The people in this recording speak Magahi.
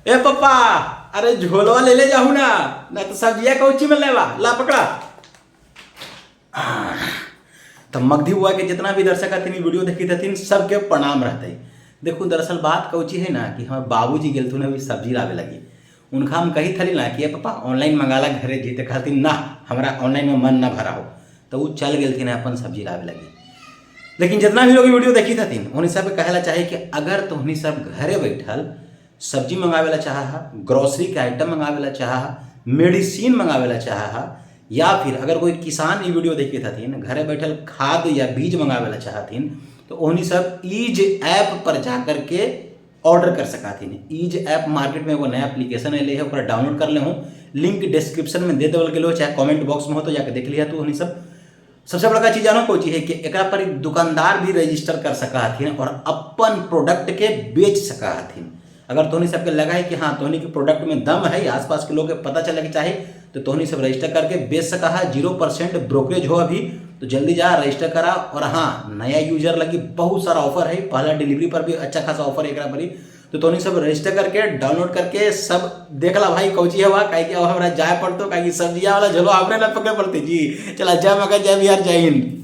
ए पप्पा, अरे झोलवा ले ले जाहू ना, ना तो सब्जिया कौची में लेवा, ला पकड़ा। तो मगधी बुआ के जितना भी दर्शक हथिन, वीडियो देखी हथिन, सबके प्रणाम रहते। देखो दरअसल बात कौची है ना कि हमारे बाबूजी गेलथुन अभी सब्जी लावे लगी। उनका हम कही थली ना कि ए पापा ऑनलाइन मंगाला घरे जी, तो कहथिन ना हमरा ऑनलाइन में मन ना भरा हो, तो वो चल गेलथिन अपन सब्जी लावे लगी। लेकिन जितना भी लोग वीडियो देखी हथिन उन्हीं सबके कहेला चाहे कि अगर तोहनी सब घरे बैठल सब्जी मंगावेला चाह, ग्रोसरी के आइटम मंगावेला चाह, मेडिसिन मंगावेला चाह, या फिर अगर कोई किसान ये वीडियो देखी हथिन घरे बैठल खाद या बीज मंगावेला चाहथिन, तो उन्हीं सब ईज ऐप पर जा कर के ऑर्डर कर सकाथिन। ईज ऐप मार्केट में एगो नया एप्लीकेशन अयले है, ओकरा डाउनलोड कर ले हूँ, लिंक डिस्क्रिप्शन में दे देवल गेलो, चाहे कमेंट बॉक्स में हो तो जाके देख लिया। तो उन्हीं सब सबसे बड़का चीज जानो कोई चीज है कि एकरा पर दुकानदार भी रजिस्टर कर सका हथिन और अपन प्रोडक्ट के बेच सका हथिन। अगर तोहनी सबके लगा है कि हाँ तोहनी के प्रोडक्ट में दम है, आसपास के लोग के पता चले के चाहे, तो तोहनी सब रजिस्टर करके बेच सका है। 0% ब्रोकरेज हो अभी, तो जल्दी जा रजिस्टर करा। और हाँ, नया यूजर लगी बहुत सारा ऑफर है, पहला डिलीवरी पर भी अच्छा खासा ऑफर है एकरा पर ही। तो तोहनी सब रजिस्टर करके डाउनलोड करके सब देखला भाई कौची हवा, काहे कि अब हमरा जाए पड़तो, काहे कि सब्जिया वाला झोलो हमरे ना पकड़े पड़ते जी। चला जय मगध, जय बिहार, जय हिंद।